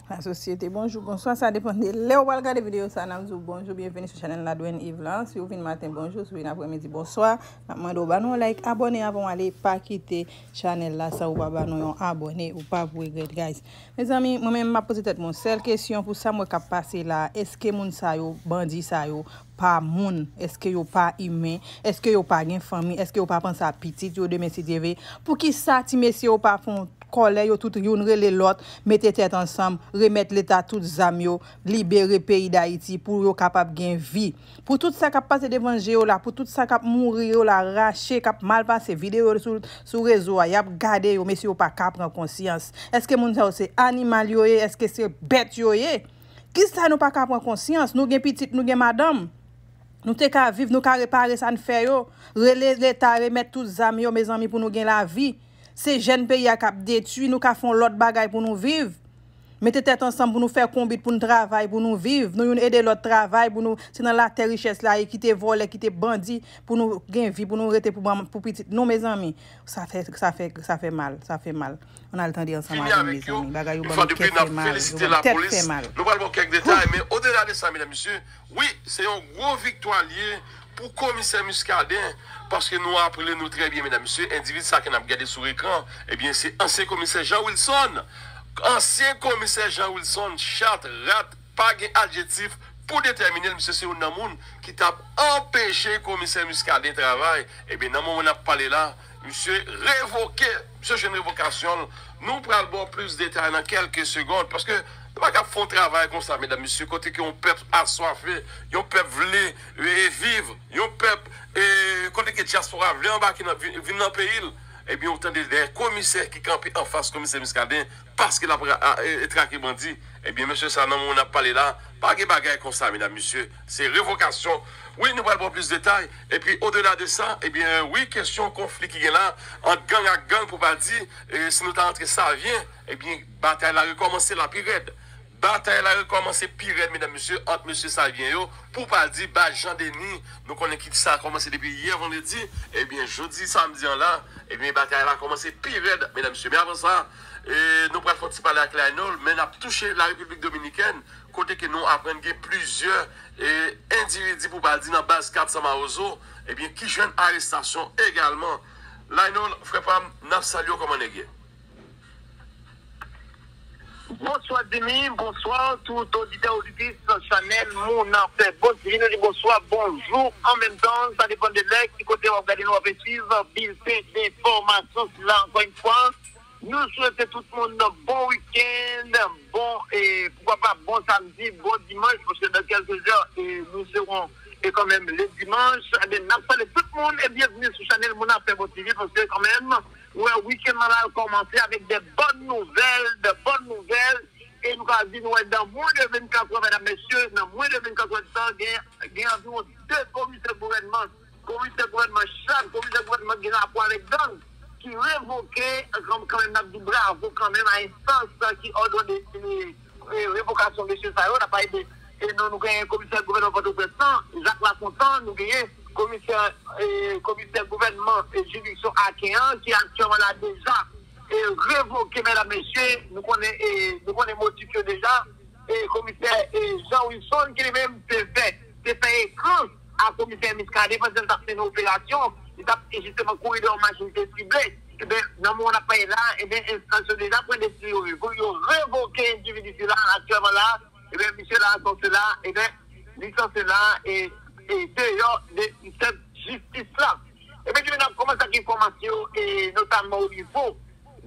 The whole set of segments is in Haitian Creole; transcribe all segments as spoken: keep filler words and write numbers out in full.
Lasosyete, bonjou, bonswa, sa depann de lè w pral gade videyo sa, n ap di w bonjou, byenveni sou chanèl Ladwèn Yves la. Si w vin maten, bonjou, si w vin aprèmidi, bonswa. N ap mande w ba nou yon like, abòne avan w ale, pa kite chanèl la san ou pa ba nou yon abòne, ou p ap regrèt, guys. Mezanmi, mwen menm m ap poze tèt mwen yon sèl kesyon pou sa m wè k ap pase la, èske moun sa yo, bandi sa yo, pa moun? Èske yo pa imen? Èske yo pa gen fanmi? Èske yo pa panse a pitit yo demen si Dye ve? Poukisa ti mesye yo pa fè yon kòlè, yo tout youn rele lòt, mete tèt ansanm, remèt leta tout zam yo, libere peyi Dayiti pou yo kapab gen vi? Pou tout sa k ap pase devan je yo la, pou tout sa k ap mouri yo la, rache, k ap mal pase, videyo yo sou, sou rezo a, y ap gade yo, mesye yo pa ka pran konsyans. Èske moun sa yo se animal yo ye? Èske se bèt yo ye? Kisa nou pa ka pran konsyans? Nou gen pitit, nou gen madanm. Nou te ka viv, nou ka repare sa n fè yo. Rele leta, remèt tout zam yo, mezanmi, pou nou gen lavi. Se jèn peyi a k ap detwi, nou ka fè yon lòt bagay pou nou viv. Mete tèt ansanm pou nou fè konbit, pou nou travay, pou nou viv. Nou youn ede lòt travay, pou nou, se nan latè richès la ye, kite vòlè, kite bandi, pou nou gen vi, pou nou rete pou, pou pitit nou, mezanmi. Sa fè, sa fè, sa fè mal, sa fè mal. Ann al tande ansanm avè m, mezanmi. Bagay yo ban nou kè fè mal, yo ban nou tèt fè mal. Nou pral ba w kèk detay, men odela de sa, medam, mesye, wi, se yon gwo viktwa l ye pou komisè Muscadin, paske nou raple nou trè byen, medam, mesye, endividi sa ke n ap gade sou ekran, ebyen, se ansyen komisè Jean Wilson. Ansyen komisè Jean Wilson, chat, rat, pa gen adjetif pou detèmine l, misye se youn nan moun ki t ap anpeche komisè Muscadin travay. Ebyen, nan moman n ap pale la, misye revoke, misye jwenn revokasyon l. Nou pral ba w plis detay nan kèlke segond, paske nou pa ka fè yon travay konsa, medam, mesye, kote ke yon pèp aswafe, yon pèp vle e, viv, yon pèp e, kote ke dyaspora vle anbake nan, vin, vin nan peyi l. Ebyen, ou tande dèyè komisè ki kanpe anfas komisè Muscadin, paske l ap ra- a- e- e trake bandi. Ebyen, mesye sa, nan moman n ap pale la, pa gen bagay konsa, medam, mesye. Se revokasyon. Wi, nou pral ba w plis detay. Epi, odela de sa, ebyen, wi, kesyon konfli ki gen la, ant gang ak gang, pou pa di, e, si nou ta antre Savyen, ebyen, batay la rekòmanse la pi rèd. Batay la rekòmanse pi rèd, medam, mesye, ant mesye Savyen yo, pou pa di ba Jan Deni. Nou konnen ki sa kòmanse depi yè vandredi. Ebyen, jodi samdi an la, ebyen, batay la kòmanse pi rèd, medam, mesye. Men avan sa, e, nou pral fè yon ti pale ak Laynol, men n ap touche Larepiblik Dominikèn, kote ke nou aprann gen plizyè, e, endividi, pou pa di, nan baz kat san Mawozo, ebyen, ki jwenn arestasyon egalman. Laynol, frè pa m, n ap salye w, kòman nèg ye? Bonswa Jimmy, bonswa tout oditè, oditris chanèl Moun Afè Bon T V. Nou di bonswa, bonjou an menm tan, sa depann de lè, ki kote w ap gade nou, w ap swiv bilten enfòmasyon sila ankò yon fwa. Nou swete tout moun bon wikenn, bon, e poukwa pa bon samdi, bon dimanch, paske dans quelques heures, e, nous serons, e, quand même, le dimanche. Ebyen, n ap salye tout moun e byenveni sou chanèl Moun Afè Bon T V, paske kanmenm, Wè, wikenn nan la, l kòmanse avèk de bòn nouvèl, de bòn nouvèl. E nou ka di, nou wè, dans moins de vingt-quatre heures, medam, mesye, nan mwen de vingt-quatre heures de tan, gen, gen anviwon de komisè gouvènman, komisè gouvènman chak, komisè gouvènman gen rapò avèk gang, ki revoke, kan, kanmenm, n ap di bravo kanmenm a enstans ki òdone e, revokasyon mesye sa yo, n ap pale de, e, nou, nou genyen komisè gouvènman Pòtoprens lan, Jacques Lafontant, nou genyen komisè, e, komisè gouvènman, e, jiridiksyon Aken an, ki aktyèlman la deja, e, revoke, medam, mesye, nou konnen, e, nou konnen motif yo deja, e, komisè, e, Jean Wilson, ki li menm te fè, te fè ekran a komisè Muscadin pandan l t ap mennen operasyon, li t ap jisteman kouri dèyè yon machin ki te sible. Ebyen, nan moman n ap pale la, ebyen, enstans yo deja pran desizyon yo, yo revoke endividi sila aktyèlman la, ebyen, misye la, sanse la, ebyen, li sanse la, e, e deyò de sistèm jistis la. Ebyen, nou ap kòmanse ak enfòmasyon, e notamman o nivo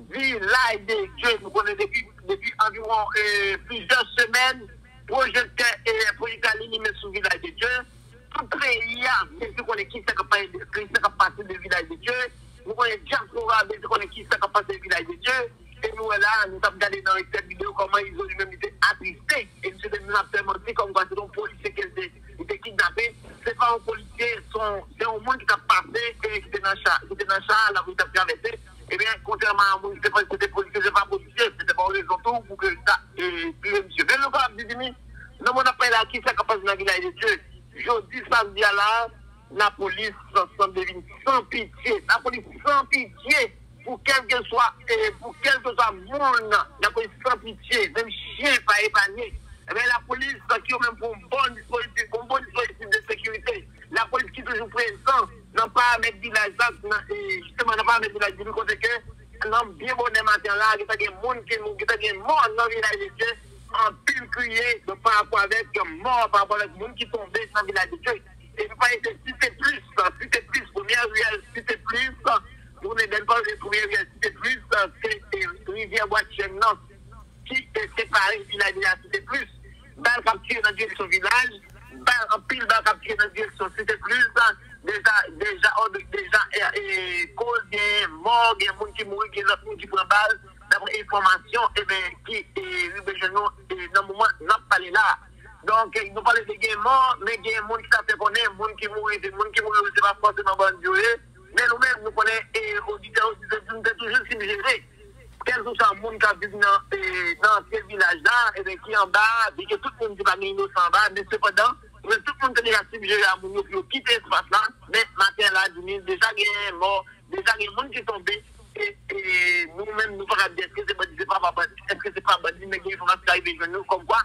Vilaj de Dye, nou konnen depi, depi anviwon, e, plizyè semèn, pwojektè, e, pwojektè a li limen sou Vilaj de Dye. Tout peyi a bezwen konnen ki sa k ap pase, ki sa k ap pase de Vilaj de Dye. Nou konnen dyaspora bezwen konnen ki sa k ap pase de Vilaj de Dye. E nou wè la, nou t ap gade nan entèvyou de yo kòman Izo li menm li te atriste. E misye te menm ap fè manti kòmkwa se yon polisye ke li te, li te kidnape. Se pa yon polisye, se yon, se yon moun ki t ap pase e ki te nan cha, ki te nan cha a, la pou li t ap travèse. Ebyen, kontrèman a moun ki te panse se te polisye, se pa polisye, se te pa yon rezon tou pou ke li ta, e, tire misye. Men nou kapab di, Jimmy, nan moman n ap pale la, ki sa k ap pase nan Vilaj de Dye? Jodi samdi a la, lapolis sanble vin san pitye. Lapolis san pitye pou kèlkeswa, e, pou kèlkeswa moun. Lapolis san pitye. Menm chen pa epanye. Ebyen, lapolis ki yo menm pran yon bon dispozitif, yon bon dispozitif de sekirite. Lapolis ki toujou prezan nan paramèt vilaj la, nan, e, jisteman nan paramèt vilaj Dye, kote ke nan byen bonè maten la, gentan gen moun ki mouri, gentan gen mò nan vilaj de Dye, anpil kriye, donk, pa rapò avèk mò, pa rapò avèk moun ki tonbe nan vilaj de Dye. E nou pale de Site Plis, Site Plis, premyè riyèl Site Plis, nou konnen lè n pale de premyè riyèl Site Plis, se, e, rivyè Bwatchèn nan ki, e, separe vilaj de la Site Plis. Bal k ap tire nan direksyon vilaj, bal, anpil bal k ap tire nan direksyon Site Plis, deja, deja, deja, e, e, koz gen mò, gen moun ki mouri, gen lòt moun ki pran bal, dapre enfòmasyon, e ben, ki, e, rive jwenn nou, e, nan moman n ap pale la. Donk, e, nou pale de gen mò, men gen moun ki ta fè konnen, moun ki mouri, se moun ki mouri yo, se pa fòseman bandi yo ye. Men nou menm, nou konnen, e, oditè, oditris, nou te toujou sijere, kèlkeswa moun k ap viv nan, e, nan antre vilaj la, e ben, ki anba, byen ke tout moun di pa gen inosan anba, men sepandan, nou menm, tout moun te deja sijere a moun yo pou yo kite espas la, men maten la, Jimmy, deja gen mò, deja gen moun ki tonbe, e, e nou menm, nou pa ka di èske se bandi, se pa, pa bandi, èske se pa bandi, men gen enfòmasyon ki rive jwenn nou, kòmkwa,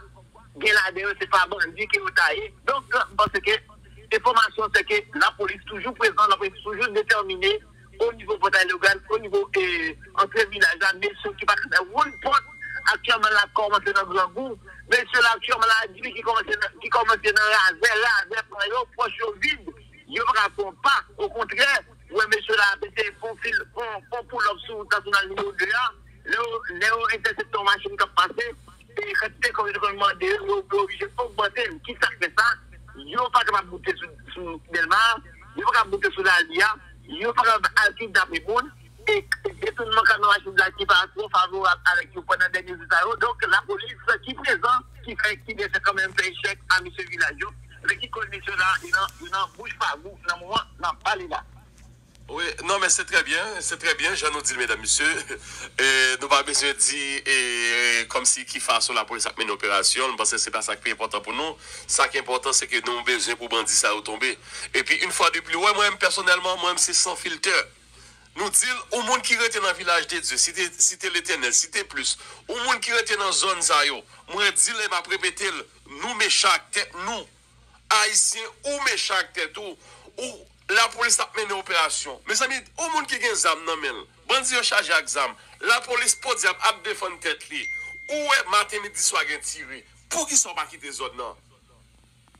gen ladan yo, se pa bandi ke yo ta ye. Donk, m panse ke enfòmasyon se ke lapolis toujou prezan, lapolis toujou detèmine o nivo Pòtay Logàn, o nivo, e, antre vilaj la, mesye ki pa ka fè woun pòt aktyèlman la kòmanse nan grangou. Mesye la aktyèlman la, di ki kòmanse nan, ki kòmanse nan razè, razè pran yo, pòch yo vid, yo pa ka pran pa. Okontrè, ou wè mesye la ap eseye fè yon fil, fè yon, fè yon pull up sou wout nasyonal nimewo de a. Lè yo, lè yo entèsepte yon machin k ap pase, e kantite kòb yo te konn mande yo, yo, yo oblije ogmante l. Ki sa k fè sa? Yo pa kapab boute sou, sou Dèlma, yo pa kapab boute sou Lali a, yo pa kapab al kidnape moun, e detounman kamyon machin la ki pa twò favorab avèk yo pandan dènye jou sa yo. Donk, lapolis ki prezan, ki fè, ki deside kanmenm fè echèk a mesye vilaj yo, men ki koz mesye la, yo nan, yo nan bouch pa gou nan moman n ap pale la. Wi, non, men se trè byen, se trè byen, jan nou di l, medam, mesye. E, nou pa bezwen di, e, kòmsi ki fason lapolis ap mennen operasyon l, m panse se pa sa k pi enpòtan pou nou. Sa k enpòtan, se ke nou bezwen pou bandi sa yo tonbe. Epi, yon fwa de pli, wè, mwen menm, pèsonèlman, mwen menm, se san filtè. Nou di l, ou moun ki rete nan Vilaj de Dye, Site, Site Letènèl, Site Plis, ou moun ki rete nan zòn sa yo, mwen di l e m ap repete l, nou mechan ak tèt nou. Ayisyen, ou mechan ak tèt ou. Ou, lapolis ap mennen operasyon. Mezanmi, yon moun ki gen zam nan men l, bandi yo chaje ak zam, lapolis podyab ap defann tèt li. Ou wè maten, midi, swa gen tire. Poukisa w pa kite zòn nan?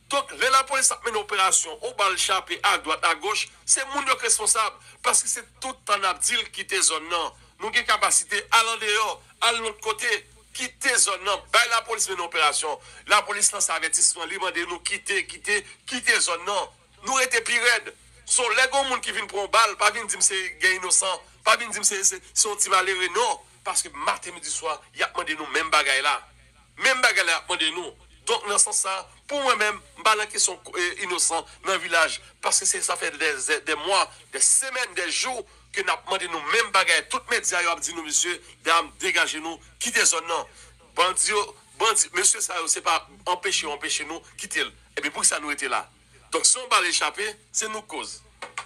Donk, lè lapolis ap mennen operasyon, yon bal chape adwat, agoch, se moun yo k responsab. Paske se tout tan n ap di l kite zòn nan. Nou gen kapasite, al andeyò, al lòt kote, kite zòn nan, bay lapolis mennen operasyon. Lapolis lanse avètisman, li mande nou kite, kite, kite zòn nan. Nou rete pi rèd. So, lè gen yon moun ki vin pran yon bal, pa vin di m se gen inosan, pa vin di m se, se, se yon ti malere, non. Paske maten, midi, swa, y ap mande nou menm bagay la. Menm bagay la y ap mande nou. Donk, nan sans sa, pou mwen menm, m pa nan kesyon, e, inosan nan vilaj, paske se, sa fè dè, dè, dè mwa, dè semèn, dè jou, ke n ap mande nou menm bagay. Tout medya yo ap di nou, mesye, dam, degaje nou, kite zòn nan. Bandi yo, bandi, mesye sa yo, se pa anpeche yo anpeche nou, kite l. Ebyen, poukisa nou rete la? Donk, si yon bal echape, se nou k koz.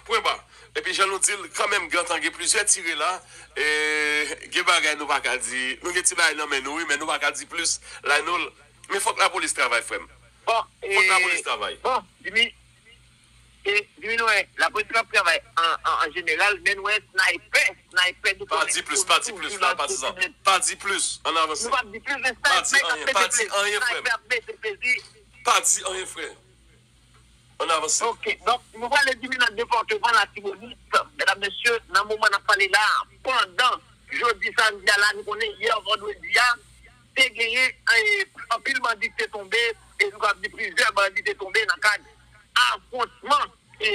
Pwen ba. Epi, jan nou di l, kanmenm, gentan gen plizyè tire la. E, gen bagay nou pa ka di. Nou gen ti bagay nan men nou, wi, men nou pa ka di plis. Laynol, men fòk lapolis travay, frè m. Fòk lapolis travay. Bon, Jimmy, e, Jimmy, nou wè, lapolis ap travay an, an, an jeneral, men nou wè snaypè, snaypè nou konnen. Pa di plis, pa di plis, la, patizan. Pa di plis, ann avanse. Nou p ap di plis, men snaypè k ap mete plezi. Pa di anyen, frè m. Pa di anyen, frè. Ann avanse. Ok, donk, nou prale di men nan depatman Latibonit, medam, mesye, nan moman n ap pale la, pandan jodi samdi a la, nou konnen yè vandredi a, te genyen, e, anpil bandi ki te tonbe, e nou kapab di plizyè bandi te tonbe nan kad afwontman, e,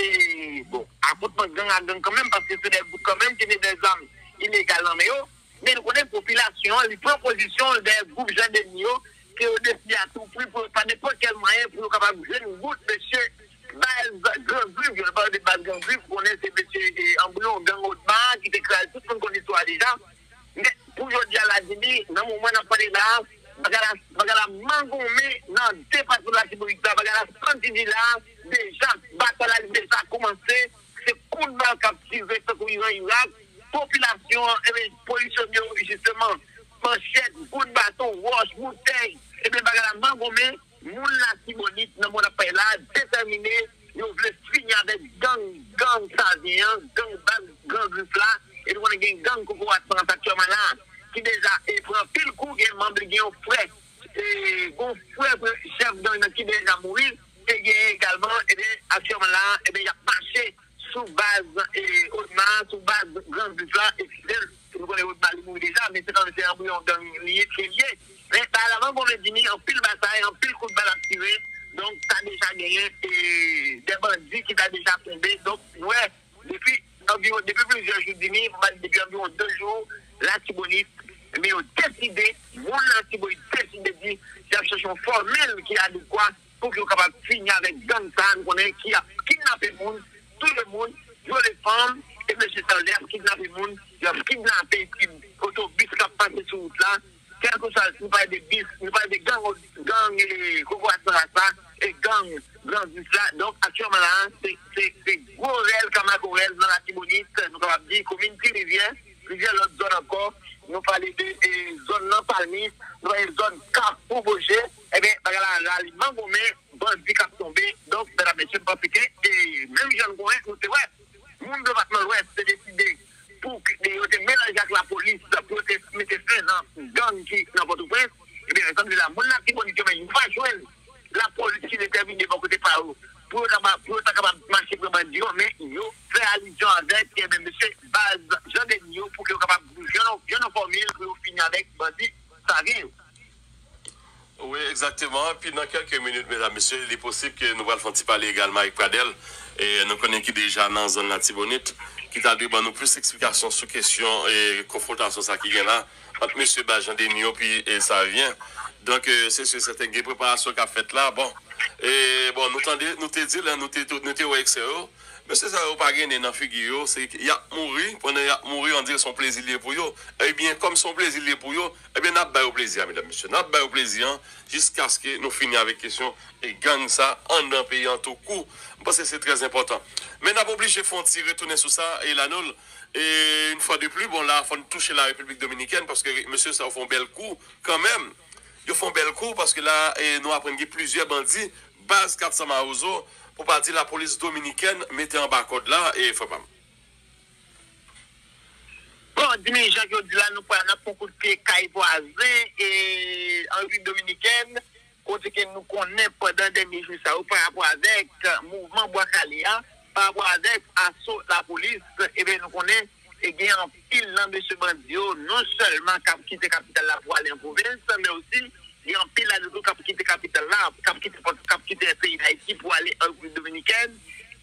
bon, afwontman gang ak gang kanmenm, paske se de gwoup kanmenm ki gen de zam ilegal nan men yo, men nou konnen popilasyon an, li pran pozisyon l dèyè gwoup jandèmi yo, ke yo deside a tou pri, pou yo, pa nenpòt kèl mwayen, pou yo kapab jwenn bout mesye baz Gran Grif yo. Lè pale de baz Gran Grif, ou konnen se mesye, e, Anbriyon, gang Odma, ki te kraze, tout moun konn istwa a deja. Men, pou jodi a la, Jimmy, nan moman n ap pale la, bagay la, bagay la mangonmen nan depatman Latibonit la, bagay la santi di la, deja, batay la, li deja kòmanse, se kout bal k ap tire tankou Iran Irak, popilasyon an, e ben, polisye yo, jisteman, manchèt, kout baton, wòch, boutèy, e Konbyen moun Latibonit nan mond ap pale la detèmine, yo vle fini avèk gang, gang Savyen an, gang baz, gang Gris la, e nou konnen gen gang Kokorat San Rasa aktyèlman la, ki deja e pran anpil kou, gen manm li, gen yon frè, e, gen yon frè chèf gang nan ki deja mouri, e gen egalman, ebyen, aktyèlman la, ebyen, y ap mache sou baz, e, Odma, sou baz Gran Gris la, e fidèl, nou konnen Odma li mouri deja, men se kanmenm se anbriyon gang li ye, ke li ye. Men, ba, lavan konbyen di mi, anpil batay, anpil kout bal ap tire. Donk, ta deja genyen, e, de bandi ki ta deja tonbe. Donk, nou wè, depi anviwon, depi plizyè jou, di mi, m pa di depi anviwon de jou, Latibonit, men yo deside, moun Latibonit deside di, y ap chèche yon fòmil ki adekwa pou ke yo kapab fini avèk gang sa a, nou konnen ki ap kidnape moun, touye moun, vyole fanm, e mesye sa yo, lè y ap kidnape moun, y ap kidnape ti otobis k ap pase sou wout la, kèlkeswa, nou pale de bis, nou pale de gang, gang, e, Kokorat San Rasa, e gang Gran Gris la. Donk, aktyèlman la, se, se, se gwo rèl, Kamako rèl nan Latibonit, nou kapab di, komin Ti Rivyè, plizyè lòt zòn ankò. Nou pale de, e, zòn nan Palmis, nou pale de zòn Kafou Boje. Ebyen, bagay la, la, li mangonmen, bandi k ap tonbe. Donk, medam, mesye, m panse ke, e, menm jan n konnen, nou te wè, moun depatman Lwès te deside pou ke yo te melanje ak lapolis, pou yo te mete fen nan gang ki nan Pòtoprens. Ebyen, sanble la, moun Latibonit yo menm, yo pa jwenn lapolis ki detèmine bò kote pa yo, pou yo ta, pou yo ta kapab mache pran bandi yo, men yo fè alizyon avèk, ebyen, mesye, baz Jan Deni yo, pou ke yo kapab jwenn, jwenn yon fòmil pou yo fini avèk bandi Savyen yo. Wi, egzakteman. Epi nan kèlke minit, medam, mesye, li posib ke nou pral fè yon ti pale egalman avèk Pradel. E nou konnen ki deja nan zòn Latibonit, ki ta dwe ban nou plis eksplikasyon sou kesyon e konfwontasyon sa ki gen la ant mesye baz Jan Deni yo epi e Savyen. Donk, e, se si e sèten gen preparasyon k ap fèt la. Bon, e, bon, nou tande, nou te di l, nou te, nou te wè eksè yo. Mesye sa yo pa gen nen nan figi yo, se y ap mouri, pandan y ap mouri, on dirait se yon plezi l ye pou yo. Ebyen, kòm se yon plezi l ye pou yo, ebyen, n ap ba yo plezi a, medam, mesye. N ap ba yo plezi an jiskaske nou fini avèk kesyon e gang sa anndan peyi an tou kou. M panse se trè enpòtan. Men n ap oblije fè yon ti retounen sou sa, e Lanol, e yon fwa de pli, bon, la, fò n touche la Repiblik Dominikèn, paske mesye sa yo fè yon bèl kou kanmenm. Yo fè yon bèl kou, paske la, e, nou aprann gen plizyè bandi baz Kat San Mawozo, pou pa di lapolis dominikèn, mete anba kòd la, e frè pa m. Bon, di mi jan ke yo di la, nou pral, n ap fè yon kout pye kay vwazen, e, an Repiblik Dominikèn, kote ke nou konnen pandan dènye jou sa yo, pa rapò avèk mouvman Bwa Kale a, pa rapò avèk aso lapolis, ebyen, nou konnen, e gen anpil nan mesye bandi yo, non sèlman k ap kite kapital la pou ale an pwovens, men osi, gen anpil ladan yo k ap kite kapital la, k ap kite, k ap kite peyi Dayiti pou ale an Repiblik Dominikèn.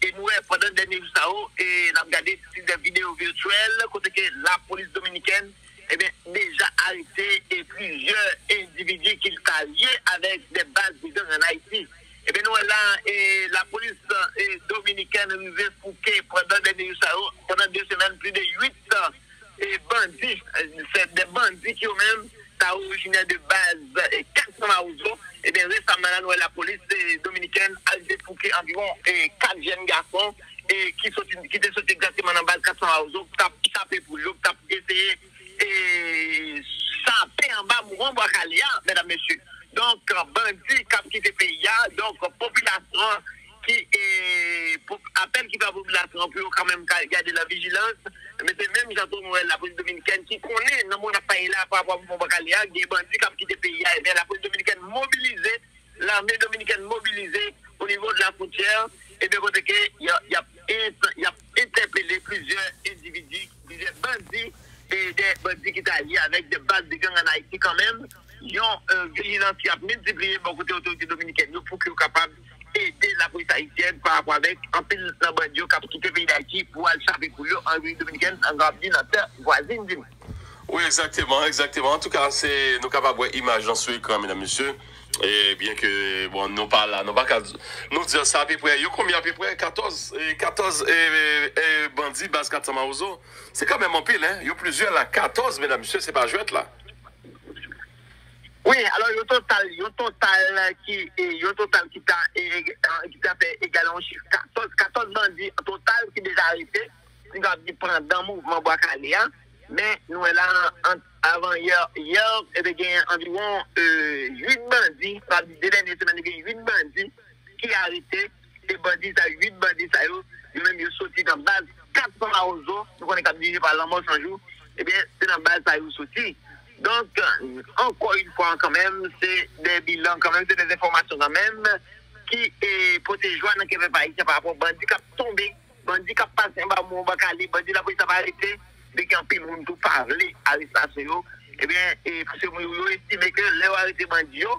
E nou wè, pandan dènye jou sa yo, e n ap gade ti de videyo vityèl, kote ke lapolis dominikèn, ebyen, deja arete, e plizyè endividi ki ta lye avèk de baz de gang ann Ayiti. Ebyen, nou wè la, e lapolis, e dominikèn rive fouke pandan dènye jou sa yo, pandan de semèn, plis de uit e bandi, e, se de bandi ki yo menm ta orijinè de baz, e, Kat San Mawozo, ebyen, resaman la, nou wè lapolis, e, dominikèn al defouke anviwon, e, kat jèn gason, e, ki soti, ki te soti egzakteman nan baz Kat San Mawozo, k t ap chape poul yo, k t ap eseye, e, chape anba mouvman Bwa Kale a, medam, mesye. Donk, bandi k ap kite peyi a, donk, popilasyon an ki, e, pou, apèl ki fè a popilasyon an pou yo kanmenm ka gade la vijilans, men se menm jan tou nou wè lapolis dominikèn ki konnen nan moman n ap pale la pa rapò a mouvman Bwa Kale a, gen bandi k ap kite peyi a, ebyen lapolis dominikèn mobilize, lame dominikèn mobilize o nivo de la fwontyè, ebyen kote ke y a, y ap ent-, y ap entèpele plizyè endividi, plizyè bandi, e de bandi ki ta lye avèk de baz de gang ann Ayiti kanmenm, yon, e, vijilans ki ap miltipliye bò kote otorite dominikèn yo pou ke yo kapab ede lapolis ayisyèn pa rapò avèk anpil nan bandi yo k ap kite peyi Dayiti pou al chape poul yo an Repiblik Dominikèn, an Gwadeloup, nan tè vwazin di m. Wi, egzakteman, egzakteman. Antouka, se, nou kapab wè imaj lan sou ekran, medam, mesye. E byen ke, bon, nou pa la, nou pa ka, nou di sa apeprè, yo konbyen apeprè? Katòz, e, katòz, e, e, e, bandi baz Kat San Mawozo. Se kanmenm anpil, en. Yo plizyè la, katòz, medam, mesye, se pa jwèt la. Wi, alò, yon total, yon total ki, e, yon total ki ta, e, e, ki ta fè egal yon chif katòz, katòz bandi an total ki deja arete, si n kapab di pandan mouvman Bwa Kale a. Men, nou wè la, ant avan yè, yè, e te gen anviwon, e, uit bandi Dadavi, sa vle di de dènye semèn, li gen uit bandi ki arete. E bandi sa, uit bandi sa yo, yo menm yo soti nan baz kat san Mawozo, nou konnen k ap dirije pa Lanmò Sanjou. Ebyen, se nan baz sa yo soti. Donk, ankò yon fwa kanmenm, se de bilan kanmenm, se de enfòmasyon kanmenm ki e, pote jwa nan kè pèp ayisyen pa rapò bandi k ap tonbe, bandi k ap pase anba mòn Bòkale, bandi lapolis ap arete, men gen anpil moun tou pa vle arestasyon yo. Ebyen, e, paske moun yo, yo estime ke lè yo arete bandi yo,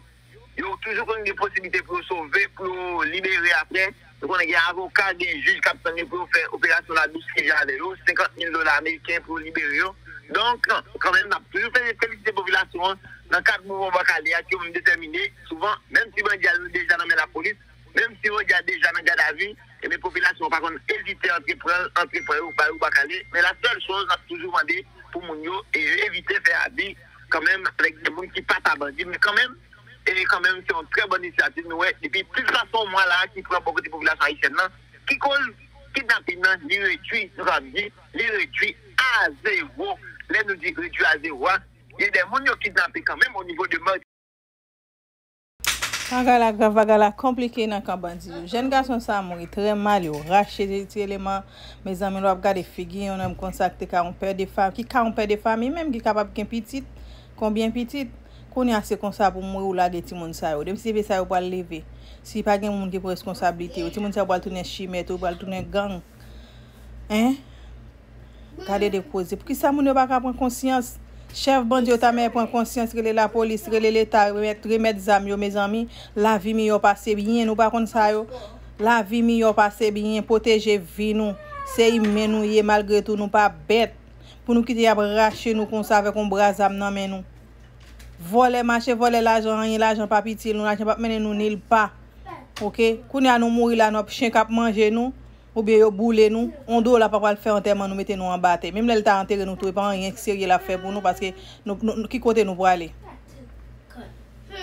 yo toujou konn gen posiblite pou yo sove, pou yo libere apre. Nou konnen gen avoka, gen jij k ap tann yo pou yo fè operasyon labouskije avè yo, senkant mil dola ameriken pou yo libere yo. Donk, kanmenm, n ap toujou fe-, felisite popilasyon an nan kad mouvman Bòkale a, ki yo menm detèmine. Souvan, menm si bandi a deja nan men lapolis, menm si bandi a deja nan gadavi, ebyen, popilasyon an pa konn ezite antre pran, antre pran yo, ba yo Bòkale. Men la sèl choz, n ap toujou mande pou moun yo e evite fè abi kanmenm avèk de moun ki pa ta bandi, men kanmenm, e kanmenm, se yon trè bòn inisyativ nou wè depi plis pase yon mwa la ki pran bò kote popilasyon ayisyèn nan. Ki koz kidnapin nan, li redui, nou kapab di, li redui a zewo. Lè nou di redui a zewo a, gen de moun yo kidnape kanmenm o nivo de Matinik. Bagay la grav, bagay la konplike nan kan bandi yo. Jèn gason sa mouri trè mal, yo rache ti eleman. Mezanmi, lè w ap gade figi yon nonm konsa ki te ka yon pè de fam, ki ka yon pè de fanmi menm, ki kapab gen pitit, konbyen pitit? Kounye a se konsa pou mouri, ou lage timoun sa yo. Depi se sa yo pral leve. Si pa gen moun ki pran reskonsablite yo, timoun sa yo pral tounen chimè tou, yo pral tounen gang. Hein? Gade de koze. Poukisa moun yo pa ka pran konsyans? Chèf bandi yo ta mèt pran konsyans, rele lapolis, rele leta, remèt, remèt zam yo, mezanmi. Lavi miyò pase byen, nou pa konn sa yo. Lavi miyò pase byen, pwoteje vi nou. Se imen nou ye, malgre tou nou pa bèt. Pou nou kite y ap rache nou konsa avèk yon bra zam nan men nou. Vòlè mache, vòlè lajan, anyen lajan p ap itil nou, lajan p ap mennen nou nil pa. Oke? Kounye a nou mouri la, nou ap chen k ap manje nou, oubyen yo boule nou, yon dola pa pral fè antèman nou mete nou anba tè. Menm lè l ta antere nou tou, e pa anyen k serye l ap fè pou nou, paske nou, nou, nou, ki kote nou prale?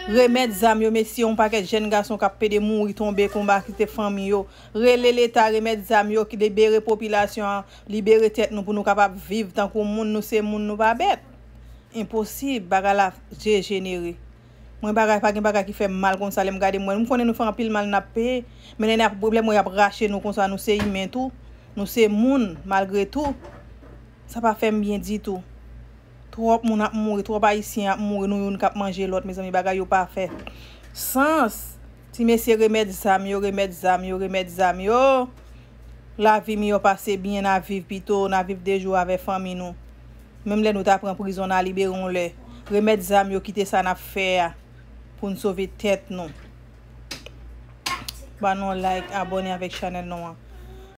Remèt zam yo, mesye, yon pakèt jèn gason k ap pede mouri, tonbe, konba, kite fanmi yo. Rele leta, remèt zam yo, ki libere popilasyon an, libere tèt nou pou nou kapab viv tankou moun, nou se moun, nou pa bèt. Enposib, bagay la dejenere. Mwen bagay, pa gen bagay ki fè m mal konsa lè m gade mwen. M konnen nou fè anpil mal n ap peye, men lè n ap pwoblèm mwen y ap rache nou konsa, nou se imen tou, nou se moun malgre tou. Sa pa fè m byen ditou. Twòp moun ap mouri, twòp ayisyen ap mouri, nou youn k ap manje lòt, mezanmi, bagay yo pa fè sans. Ti mesye remèt zam yo, remèt zam yo, remèt zam yo. Lavi miyò pase byen, n a viv pito, n a viv de jou avè fanmi nou. Menm lè nou ta pran prizon, n a libere yon lè. Remèt zam yo, kite sa n ap fè a pou n sove tèt nou. Ba nou like, abòne avèk chanèl nou an.